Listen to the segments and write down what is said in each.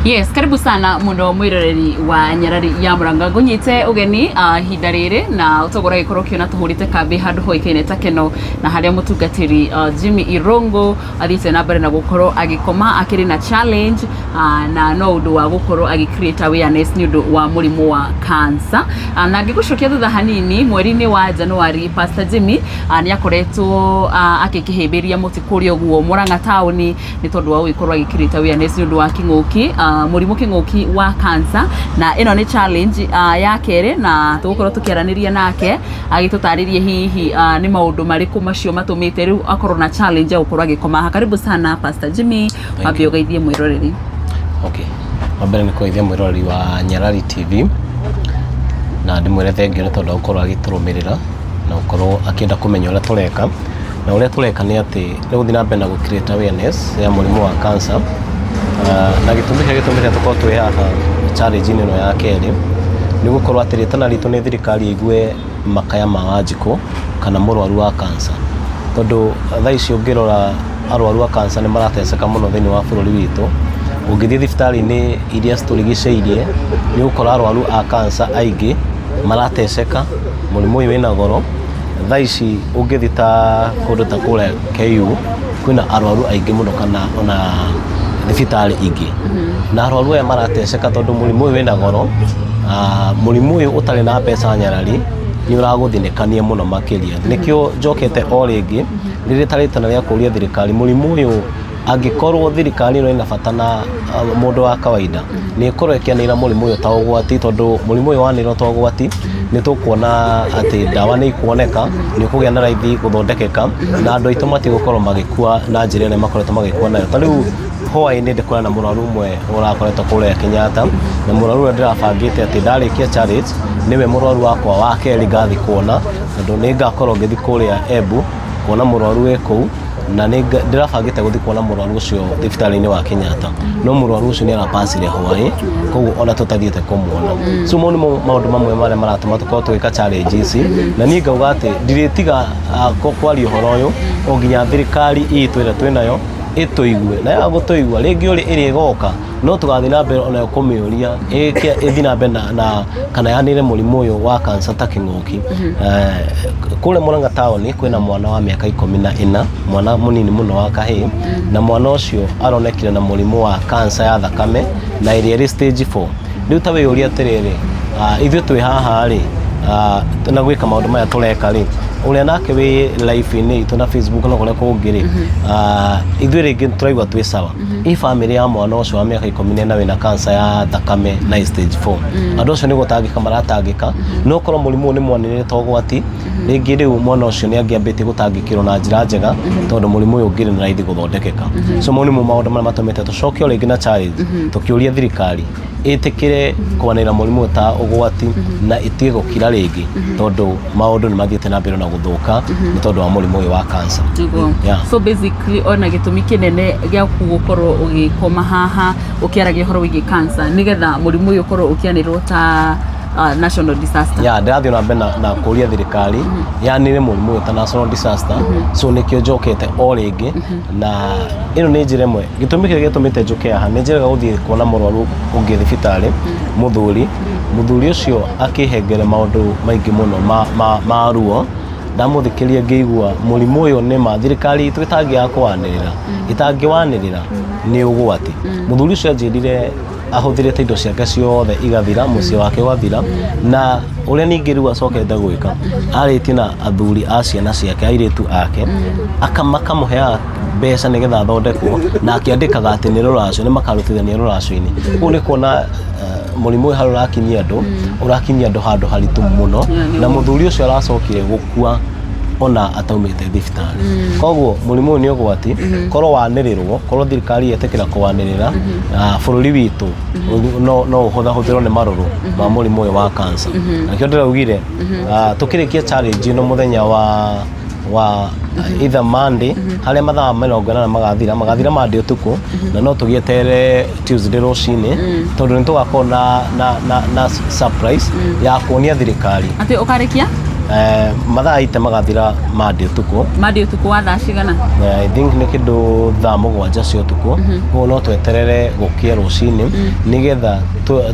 Yes, karibu sana muno mwiroreri wa Nyarari ya Murang'a. Ngunyite ugeni ihinda riri na utogora gikorwo kiona tuhurite kambi handu hoikaine ta Keno, na haria mutungatiri Jimmy Irungu athiite na mbere na gukorwo agikoma akiri na challenge, na no undu wa gukorwo agi create awareness ni undu wa murimu wa cancer. Na ngigucokia thutha hanini, mweri-inĩ wa January, Pastor Jimmy nĩ akoretwo akĩkĩhĩmbĩria mũtĩ kũrĩa ũguo Murang'a taũni nĩ tondũ wa gũgĩkorwo agĩ create awareness nĩ ũndũ wa kĩng'ũki, mũrimũ kĩng'ũki wa cancer. Na ĩno nĩ challenge ya kerĩ, na tũgũkorwo tũkĩaranĩria nake agĩtũtarĩrie hihi nĩ maũndũ marĩkũ macio matũmĩte rĩu akorwo na challenge ya gũkorwo agĩkoma haha. Karibu sana, Pastor Jimmy. Wambe ũgeithie mwĩroreri. Okay. Wa mbere nĩ kũgeithia mwĩroreri wa Nyarari TV na ndĩmwĩre thengiũ nĩ tondũ wa gũkorwo agĩtũrũmĩrĩra na gũkorwo akĩenda kũmenya ũrĩa tũreka. Na ũrĩa tũreka nĩ atĩ nĩ gũthiĩ na mbere na gũ create awareness ya mũrimũ wa cancer. Na gĩtũmi kĩrĩa gĩtũmĩte tũkorwo twĩ haha challenge-inĩ ĩno ya kerĩ nĩ gũkorwo atĩ rĩtana ritũ nĩ thirikari ĩigue makaya ma Wanjikũ kana mũrwaru wa cancer. Tondũ thaa ici ũngĩrora, arwaru a cancer nĩ marateseka mũno thĩinĩ wa bũrũri witũ. Ũngĩthiĩ thibitarĩ-inĩ iria citũrigicĩirie, nĩ ũgũkora arwaru a cancer aingĩ marateseka, mũrimũ ũyũ wĩna goro. Thaa ici ũngĩthiĩ ta kũndũ ta kũrĩa KU, kwĩna arwaru aingĩ mũno kana ona thibitarĩ ingĩ. Na arwaru aya marateseka tondũ mũrimũ ũyũ wĩna goro, mũrimũ ũyũ ũtarĩ na mbeca nyarari nĩ ũragũthinĩkania mũno makĩria. Nĩkĩo njokete o rĩngĩ rĩrĩ ta rĩtana rĩa kũria thirikari, mũrimũ ũyũ angĩkorwo thirikari ĩno ĩna bata na mũndũ wa kawaida, nĩ ĩkorwo ĩkĩanĩrĩra mũrimũ ũyũ ta ũgwati, tondũ mũrimũ ũyũ wanĩrĩrwo ta ũgwati, nĩ tũkuona atĩ ndawa nĩ ikuoneka, nĩ ũkũgĩa na raithi gũthondekeka, na andũ aitũ matigũkorwo magĩkua na njĩra ĩrĩa makoretwo magĩkua nayo. Ta rĩu hwaĩ-inĩ ndĩkũrana na mũrwaru ũmwe ũrakoretwo kũrĩa Kenyatta, na mũrwaru ũrĩa ndĩrabangĩte atĩ ndarĩkia challenge nĩwe mũrwaru wakwa wa kerĩ ngathiĩ kuona, tondũ nĩ ngakorwo ngĩthiĩ kũrĩa Embu kuona mũrwaru wĩ kũu, na nĩ ndĩrabangĩte gũthiĩ kuona mũrwaru ũcio thibitarĩ-inĩ wa Kenyatta, no mũrwaru ũcio nĩ arapacire hwaĩ, koguo ona tũtathiĩte kũmuona. So mau nĩmo maũndũ mamwe marĩa maratũma tũkorwo tũgĩka challenge ici, na niĩ ngauga atĩ ndirĩtiga kwaria ũhoro ũyũ o nginya thirikari itũ ĩrĩa twĩnayo ĩtũigue, na yaga gũtũigua rĩngĩ ũrĩ ĩrĩa ĩgoka no tũgathiĩ na mbere onayo kũmĩũria ĩke ĩthiĩ na mbere na kana yanĩre mũrimũ ũyũ wa cancer ta kĩng'ũki. Kũrĩa Murang'a taũni kwĩna mwana wa mĩaka 14, mwana mũnini mũno wa kahĩĩ, na mwana ũcio aronekire na mũrimũ wa cancer ya thakame na ĩrĩa ĩrĩ stage 4. Rĩu ta wĩyũrie atĩrĩrĩ, ithuĩ twĩ haha rĩ na gwĩka maũndũ maya tũreka rĩ, ũrĩa nake wĩ live-inĩ itũ na Facebook na kũrĩa kũngĩ rĩ, ithuĩ rĩngĩ tũraigua twĩ sawa. Ĩ bamĩrĩ ya mwana ũcio wa mĩaka 14 wĩna cancer ya thakame na ĩ stage 4, andũ acio nĩ gũtangĩka maratangĩka. No korwo mũrimũ ũyũ nĩ mwanĩrĩre ta ũgwati, rĩngĩ rĩu mwana ũcio nĩ angĩambĩtie gũtangĩkĩrwo na njĩra njega, tondũ mũrimũ ũyũ ũngĩrĩ na raithi gũthondekeka. So mau nĩmo maũndũ marĩa matũmĩte tũcoke o rĩngĩ na challenge, tũkĩũria thirikari ĩtĩkĩre kwanĩrĩra mũrimũ ũyũ ta ũgwati na ĩtige gũkira rĩngĩ, tondũ maũndũ nĩ mathiĩte na mbere na gũthũka nĩ tondũ wa mũrimũ ũyũ wa cancer. Nĩguo. So basically ona gĩtũmi kĩnene gĩaku gũkorwo ũgĩkoma haha ũkĩaragia ũhoro wĩgiĩ cancer nĩgetha mũrimũ ũyũ ũkorwo ũkĩanĩrĩrwo ta national disaster. Ya, ndĩrathiĩ na mbere na kũria thirikari yanĩre mũrimũ ũyũ ta national disaster. So nĩkĩo njokete o rĩngĩ, na ĩno nĩ njĩra ĩmwe. Gĩtũmi kĩrĩa gĩtũmĩte njũke haha, nĩ njĩraga gũthiĩ kuona mũrwaru ũngĩ thibitarĩ, mũthuri. Mũthuri ũcio akĩhengere maũndũ maingĩ mũno ma ruo. Ndamũthikĩria ngĩigua mũrimũ ũyũ nĩ ma thirikari itũ ĩtangĩaga kũwanĩrĩra, ĩtangĩwanĩrĩra nĩ ũgwati. Mũthuri ũcio anjĩrire ahũthĩrĩte indo ciake ciothe igathira, mũciĩ wake ũgathira, na ũrĩa ningĩ rĩu acokete gwĩka, arĩtie na athuri a ciana ciake, airĩtu ake, makamũheaga mbeca nĩgetha athondekwo, na akĩandĩkaga atĩ nĩ rũracio, nĩ makarutithania rũracio-inĩ. Ũguo nĩ kuona mũrimũ ũyũ harĩa ũrakinyia andũ, ũrakinyia andũ handũ haritũ mũno, na mũthuri ũcio aracokire gũkua ona ataumĩte thibitarĩ. Koguo mũrimũ ũyũ nĩ ũgwati, korwo wanĩrĩrwo, korwo thirikari yetĩkĩra kũwanĩrĩra, bũrũri witũ no ũhũthahũthĩrwo nĩ marũrũ ma mũrimũ ũyũ wa cancer. Na nĩkĩo ndĩraugire tũkĩrĩkia challenge ĩno mũthenya wa either Monday, harĩa mathaa 80 magathira Monday ũtukũ, na no tũgĩeterere Tuesday rũcinĩ, tondũ nĩ tũgakorwo na surprise ya kuonia thirikari. Atĩ ũkarĩkia? Mathaa ite magathira Monday ũtukũ. Monday ũtukũ wa thaa cigana? I think nĩ kĩndũ thaa 7 cia ũtukũ. Koguo no tweterere gũkĩe rũcinĩ nĩgetha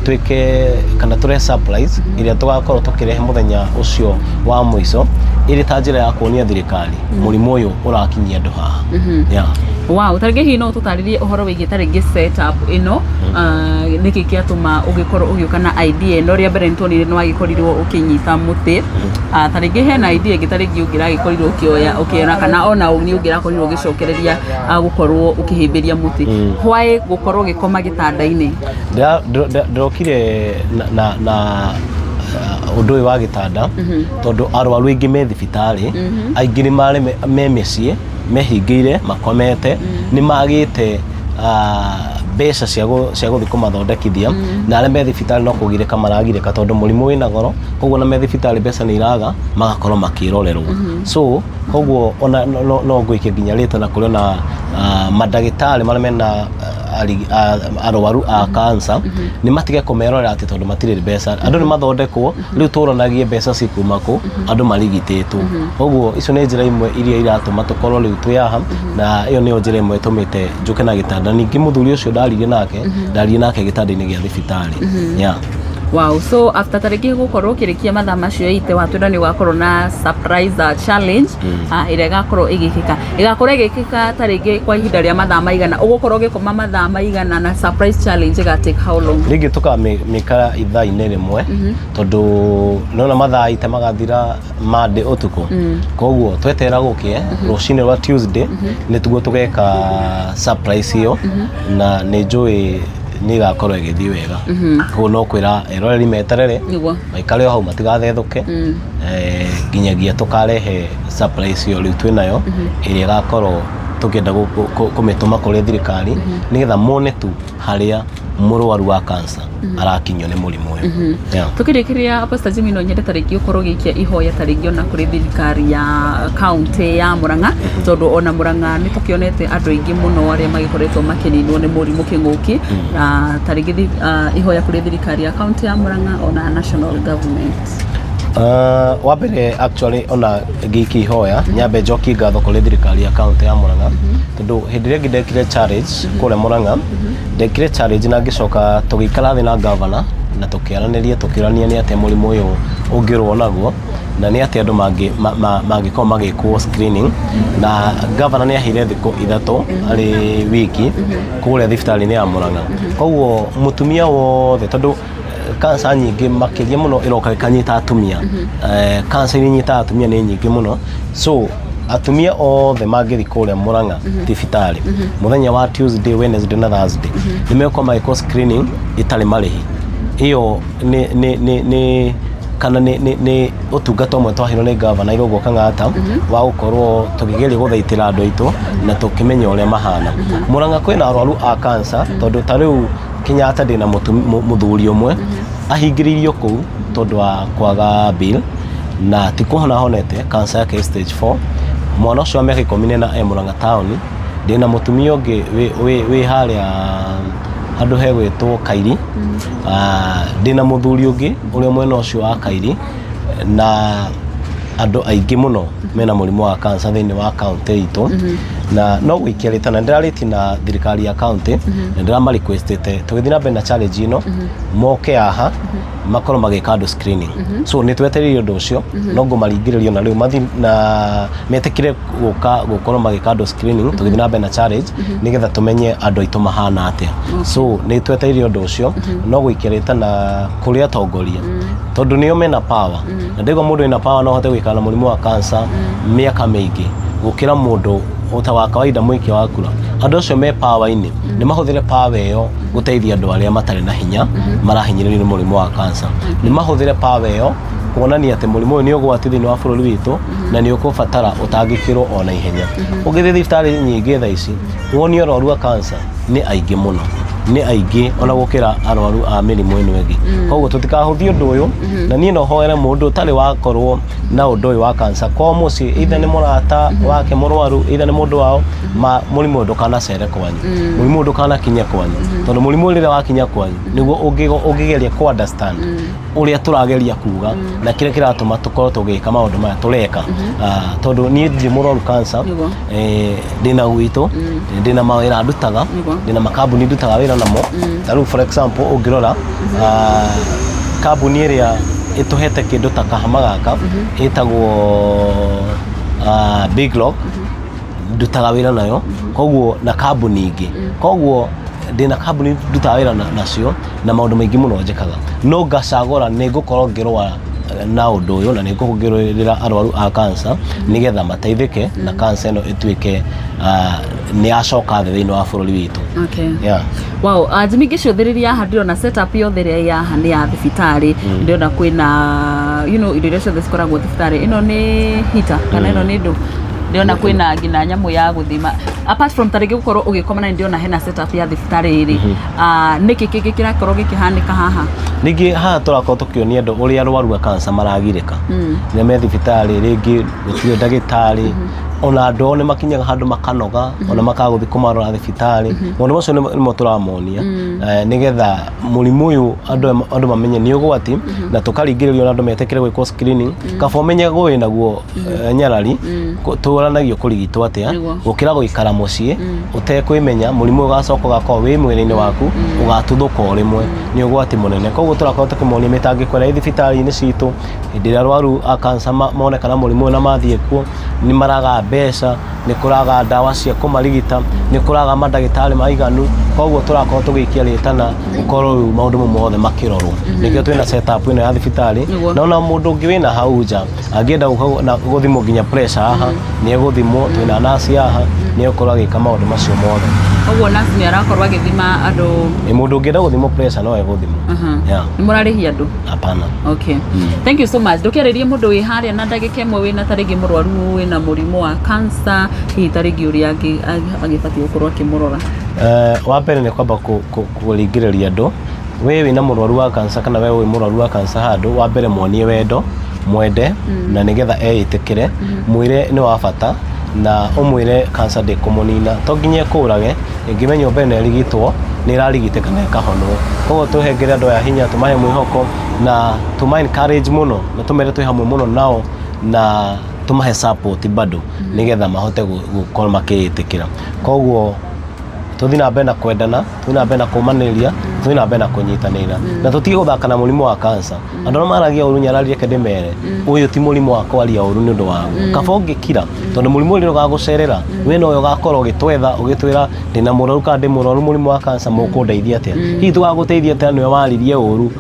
twĩke kana tũrehe surprise ĩrĩa tũgakorwo tũkĩrehe mũthenya ũcio wa mũico, ĩrĩ ta njĩra ya kuonia thirikari mũrimũ ũyũ ũrakinyia andũ haha. Yeah. Wow, tarĩngĩ hihi no tũtarĩrie ũhoro wĩgiĩ tarĩngĩ setup ĩno, nĩkĩ kĩatũma ũgĩkorwo ũgĩũka na idea ĩno? Rĩa mbere nĩtuonire nĩ wagĩkorirwo ũkĩnyita mũtĩ. Tarĩngĩ hena idea ĩngĩ tarĩngĩ ũngĩragĩkorirwo ũkĩoya ũkĩona, kana ona nĩ ũngĩrakorirwo ũgĩcokereria gũkorwo ũkĩhĩmbĩria mũtĩ. Why gũkorwo ũgĩkoma gĩtanda-inĩ? Ndĩrokire na ũndũ ũyũ wa gĩtanda tondũ arwaru aingĩ me thibitarĩ, aingĩ nĩ marĩ me mĩciĩ mehingĩire makomete, nĩ magĩte mbeca cia gũthiĩ kũmathondekithia, na arĩa me thibitarĩ no kũgirĩka maragirĩka tondũ mũrimũ wĩna goro. Koguo na me thibitarĩ mbeca nĩ iraga, magakorwo makĩrorerwo. So koguo ona no ngũikia nginya rĩtwa na kũrĩ ona mandagĩtarĩ marĩa mena arwaru a cancer, nĩ matige kũmerorera atĩ tondũ matirĩ mbeca. Andũ nĩ mathondekwo, rĩu tũranagie mbeca cikuma kũ andũ marigitĩtwo. Koguo icio nĩ njĩra imwe iria iratũma tũkorwo rĩu twĩ haha, na ĩyo nĩyo njĩra ĩmwe ĩtũmĩte njũke na gĩtanda. Ningĩ mũthuri ũcio ndaririe nake, ndaririe nake gĩtanda-inĩ gĩa thibitarĩ. Yeah. Wow, so after tarĩngĩ gũkorwo ũkĩrĩkia mathaa macio ite watwĩra nĩ ũgakorwo na surprise challenge ĩrĩa ĩgakorwo ĩgĩkĩka, ĩgakorwo ĩgĩkĩka tarĩngĩ kwa ihinda rĩa mathaa maigana ũgũkorwo ũgĩkoma mathaa maigana, na surprise challenge ĩga take how long? Rĩngĩ tũkamĩka ithaa-inĩ rĩmwe, tondũ nona mathaa ite magathira Monday ũtukũ. Koguo tweterera gũkĩe rũcinĩ rwa Tuesday nĩtuguo tũgeka surprise ĩyo, na nĩ njũĩ nĩ ĩgakorwo ĩgĩthiĩ wega. Koguo no kwĩra eroreri meterere, maikare o hau matigathethũke, nginyagia tũkarehe surprise ĩyo rĩu twĩnayo, ĩrĩa ĩgakorwo tũkĩenda kũmĩtũma kũrĩ thirikari nĩgetha mone tu harĩa mũrwaru wa cancer arakinyio nĩ mũrimũ ũyũ. Yeah. Tukĩrĩkĩrĩria, Pastor Jimmy, no nyende tarĩngĩ ũkorwo ũgĩikia ihoya tarĩngĩ ona kũrĩ thirikari ya kaunti ya Murang'a, tondũ ona Murang'a nĩ tũkĩonete andũ aingĩ mũno arĩa magĩkoretwo makĩninwo nĩ mũrimũ kĩng'ũki, na tarĩngĩ ihoya kũrĩ thirikari ya kaunti ya Murang'a ona national government. Wa mbere, actually, ona ngĩikia ihoya, nyambe njokie ngatho kũrĩ thirikari ya kaunti ya Murang'a, tondũ hĩndĩ ĩrĩa ĩngĩ ndekire challenge kũrĩa Murang'a, ndekire challenge na ngĩcoka tũgĩikara thĩ na governor na tũkĩaranĩria, tũkĩũrania nĩ atĩa mũrimũ ũyũ ũngĩrũo naguo na nĩ atĩa andũ mangĩkorwo magĩkwo screening. Na governor nĩ aheire thikũ 3 arĩ wiki kũrĩa thibitarĩ-inĩ ya Murang'a. Koguo mũtumia wothe, tondũ cancer nyingĩ makĩria mũno ĩroka ĩkanyita atumia, cancer iria inyitaga atumia nĩ nyingĩ mũno, so atumia othe mangĩthiĩ kũrĩa Murang'a thibitarĩ mũthenya wa Tuesday, Wednesday na Thursday, nĩ megũkorwo magĩkwo screening ĩtarĩ marĩhi. Ĩyo nĩ kana nĩ ũtungata ũmwe twaheirwo nĩ gavana Irũngũ Kang'ata wa gũkorwo tũkĩgeria gũthaitĩra andũ aitũ na tũkĩmenya ũrĩa mahana. Murang'a kwĩna arwaru a cancer, tondũ ta rĩu Kenyatta ndĩna mũthuri ũmwe ahingĩrĩirio kũu tondũ wa kwaga bill, na ti kũhona honete, cancer yake ĩ stage 4. Mwana ũcio wa mĩaka 14 e Murang'a taũni. Ndĩna mũtumia ũngĩ wĩ harĩa handũ hegwĩtwo Kairi. Ndĩna mũthuri ũngĩ ũrĩa mwena ũcio wa Kairi, na andũ aingĩ mũno mena mũrimũ wa cancer thĩinĩ wa kaunti itũ. Na no gũikia rĩtana ndĩrarĩtie na thirikari ya kaunti na ndĩrama requestĩte tũgĩthiĩ na mbere na challenge ĩno, moke haha makorwo magĩka andũ screening. So nĩ twetereire ũndũ ũcio, no ngũmaringĩrĩria na rĩu mathi na metĩkĩre gũka gũkorwo magĩka andũ screening tũgĩthiĩ na mbere na challenge, nĩgetha tũmenye andũ aitũ mahana atĩa. So nĩ twetereire ũndũ ũcio. No gũikia rĩtana kũrĩ atongoria, tondũ nĩo mena power, na ndaigua mũndũ wĩna power no ahote gũikara na mũrimũ wa cancer mĩaka mĩingĩ gũkĩra mũndũ ũta wa kawaida mũikia wa kura. Andũ acio me power-inĩ nĩ mahũthĩre power ĩyo gũteithia andũ arĩa matarĩ na hinya marahinyĩrĩrio nĩ mũrimũ wa cancer. Nĩ mahũthĩre power ĩyo kuonania atĩ mũrimũ ũyũ nĩ ũgwati thĩinĩ wa bũrũri witũ na nĩ ũkũbatara ũtangĩkĩrwo o na ihenya. Ũngĩthiĩ thibitarĩ nyingĩ thaa ici wone arwaru a cancer nĩ aingĩ mũno, nĩ aingĩ ona gũkĩra arwaru a mĩrimũ ĩno ĩngĩ. Koguo tũtikahũthie ũndũ ũyũ, na niĩ no hoere mũndũ ũtarĩ wakorwo na ũndũ ũyũ wa cancer kwao mũciĩ, either nĩ mũrata wake mũrwaru, either nĩ mũndũ wao, ma mũrimũ ũyũ ndũkanacere kwanyu, mũrimũ ũyũ ndũkanakinye kwanyu, tondũ mũrimũ ũyũ rĩrĩa wakinya kwanyu nĩguo ũngĩgeria kũ understand. Ũrĩa tũrageria kuga na kĩrĩa kĩratũma tũkorwo tũgĩka maũndũ maya tũreka. Ah, tondũ niĩ ndirĩ mũrwaru cancer. Ndĩna gwitũ, ndĩna mawĩra ndutaga, ndĩna makambuni ndutaga wĩra namo. Ta rĩu, for example, ũngĩrora kambuni ĩrĩa ĩtũhete kĩndũ ta kahama gaka ĩtagwo Big Lock, ndutaga wĩra nayo. Koguo na kambuni ingĩ, koguo ndĩna kambuni ndutaga wĩra nacio na maũndũ maingĩ mũno njĩkaga, no ngacagũra nĩ ngũkorwo ngĩrũa na ũndũ ũyũ na nĩ ngũrũĩrĩra arwaru a cancer nĩgetha mateithĩke na cancer ĩno ĩtuĩke nĩ yacoka thĩ thĩinĩ wa bũrũri witũ. Yeah. Wow, Jimmy, ngĩcũthĩrĩria haha ndĩrona setup yothe ĩrĩa ĩ haha nĩ ya thibitarĩ. Ndĩrona kwĩna indo iria ciothe cikoragwo thibitarĩ. Ĩno nĩ heater kana ĩno nĩ ndũ? Ndĩrona kwĩna nginya nyamũ ya gũthima. Apart from ta rĩngĩ gũkorwo ũgĩkoma na ndĩrona hena setup ya thibitarĩ rĩ, nĩkĩ kĩngĩ kĩrakorwo gĩkĩhanĩka haha? Ningĩ haha tũrakorwo tũkĩonia andũ ũrĩa arwaru a cancer maragirĩka rĩrĩa me thibitarĩ. Rĩngĩ gũtirĩ ndagĩtarĩ, ona andũ ao nĩ makinyaga handũ makanoga, ona makaga gũthiĩ kũmarora thibitarĩ. Maũndũ macio nĩmo tũramonia nĩgetha mũrimũ ũyũ andũ mamenye nĩ ũgwati, na tũkaringĩrĩrio na andũ metĩkĩre gwĩkwo screening. Kaba ũmenye wĩ naguo nyarari tũranagio kũrigitwo atĩa, gũkĩra gũikara mũciĩ ũtekwĩmenya. Mũrimũ ũyũ ũgacoka ũgakorwo wĩ mwĩrĩ-inĩ waku, ũgatuthũka o rĩmwe, nĩ ũgwati mũnene. Koguo tũrakorwo tũkĩmonia mĩtangĩko ĩrĩa ĩ thibitarĩ-inĩ citũ hĩndĩ ĩrĩa arwaru a cancer moneka na mũrimũ ũyũ na mathiĩ kuo, nĩ maraga mbeca, nĩ kũraga ndawa cia kũmarigita, nĩ kũraga mandagĩtarĩ maiganu. Koguo tũrakorwo tũgĩikia rĩtana gũkorwo rĩu maũndũ mau mothe makĩrorwo. Nĩkĩo twĩna setup ĩno ya thibitarĩ. Na ona mũndũ ũngĩ wĩna hau nja angĩenda gũka na gũthimwo nginya pressure haha, nĩ egũthimwo. Twĩna nurse haha, nĩ egũkorwo agĩka maũndũ macio mothe. Koguo nurse nĩ arakorwo agĩthima andũ? Ĩ, mũndũ ũngĩenda gũthimwo pressure no egũthimwo. Yeah. Nĩ mũrarĩhia andũ? Hapana. Okay. Thank you so much. Ndũkĩarĩrie mũndũ wĩ harĩa na ndagĩka ĩmwe wĩna ta rĩngĩ mũrwaru wĩna mũrimũ wa cancer, hihi ta rĩngĩ ũrĩa agĩbatiĩ gũkorwo akĩmũrora. Wa mbere nĩ kwamba kũringĩrĩria andũ, we wĩna mũrwaru wa cancer kana we wĩ mũrwaru wa cancer handũ, wa mbere muonie wendo, mwende na nĩgetha eĩtĩkĩre, mwĩre nĩ wa bata na ũmwĩre cancer ndĩkũmũnina, to nginya ĩkũrage. Ĩngĩmenywo mbere na ĩrigitwo, nĩ ĩrarigitĩka na ĩkahonwo. Koguo tũhengere andũ aya hinya, tũmahe mwĩhoko na tũma encourage mũno na tũmere twĩ hamwe mũno nao na tũmahe support bado nĩgetha mahote gũkorwo makĩĩtĩkĩra. Koguo tũthiĩ na mbere na kwendana, tũthiĩ na mbere na kũmanĩrĩria, tũthiĩ na mbere na kũnyitanĩra na tũtige gũthaka na mũrimũ wa cancer. Andũ arĩa maragia ũru nyarari, reke ndĩmere, ũyũ ti mũrimũ wa kwaria ũru nĩ ũndũ waguo. Kaba ũngĩkira, tondũ mũrimũ ũyũ ũgagũcerera we nowe ũgakorwo ũgĩtwetha ũgĩtwĩra ndĩna mũrwaru kana ndĩ mũrwaru mũrimũ wa cancer, mũkũndeithia atĩa? Hihi tũgagũteithia atĩa nĩwe waririe ũru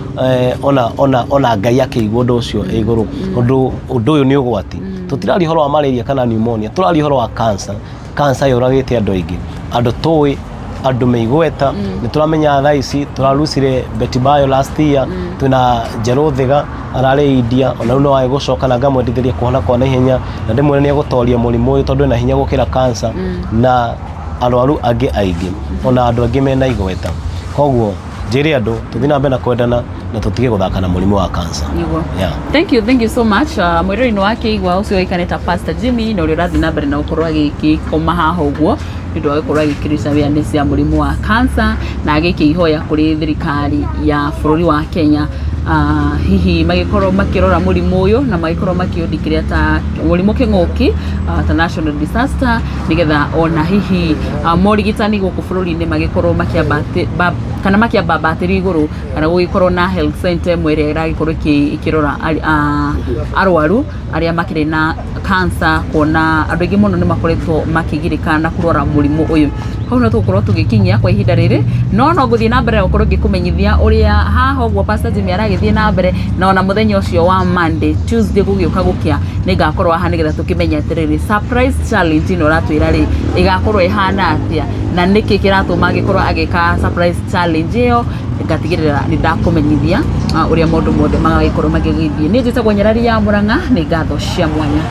ona Ngai akĩigua ũndũ ũcio ĩ igũrũ? Ũndũ ũyũ nĩ ũgwati. Tũtiraria ũhoro wa malaria kana pneumonia, tũraria ũhoro wa cancer. Cancer yũragĩte andũ aingĩ, andũ tũĩ, andũ me igweta. Nĩ tũramenya thaa ici tũrarucire Betty Bayo last year, twĩna Njerũ Thiga ararĩ India, ona rĩu no age gũcoka na ngamwendithĩria kũhona kwa naihenya na ndĩmwĩre nĩ egũtoria mũrimũ ũyũ tondũ ena hinya gũkĩra cancer, na arwaru angĩ aingĩ, ona andũ angĩ mena igweta. Koguo njĩre andũ tũthiĩ na mbere na kwendana na tũtige gũthaka na mũrimũ wa cancer. Yeah. Thank you, thank you so much. Mwĩrori-inĩ wa kĩigua ũcio ũĩkaine ta Pastor Jimmy na ũrĩa ũrathiĩ na mbere na gũkorwo agĩkoma haha ũguo nĩ ũndũ wa gũkorwo agĩkĩrĩca awareness ya mũrimũ wa cancer na agĩikia ihoya kũrĩ thirikari ya bũrũri wa Kenya, hihi magĩkorwo makĩrora mũrimũ ũyũ na magĩkorwo makĩũndikĩria ta mũrimũ kĩng'ũki, ta national disaster, nĩgetha ona hihi morigitani gũkũ bũrũri-inĩ magĩkorwo kana makĩambambatĩrio igũrũ, kana gũgĩkorwo na health center ĩmwe ĩrĩa ĩragĩkorwo ĩkĩrora arwaru arĩa makĩrĩ na cancer, kuona andũ aingĩ mũno nĩ makoretwo makĩgirĩka na kũrwara mũrimũ ũyũ. Hau no tũgũkorwo tũgĩkinyia kwa ihinda rĩrĩ, no no ngũthiĩ na mbere na gũkorwo ngĩkũmenyithia ũrĩa haha ũguo Pastor Jimmy aragĩthiĩ na mbere, na ona mũthenya ũcio wa Monday, Tuesday gũgĩũka gũkĩa nĩ ngakorwo haha nĩgetha tũkĩmenye atĩrĩrĩ, surprise challenge ĩno ũratwĩra rĩ, ĩgakorwo ĩhana atĩa na nĩkĩ kĩratũma angĩkorwo agĩka surprise challenge ĩyo. Ngatigĩrĩra nĩ ndakũmenyithia ũrĩa maũndũ mothe magagĩkorwo magĩgĩthiĩ. Niĩ njĩtagwo Nyarari ya Mũrang'a, nĩ ngatho cia mwanya.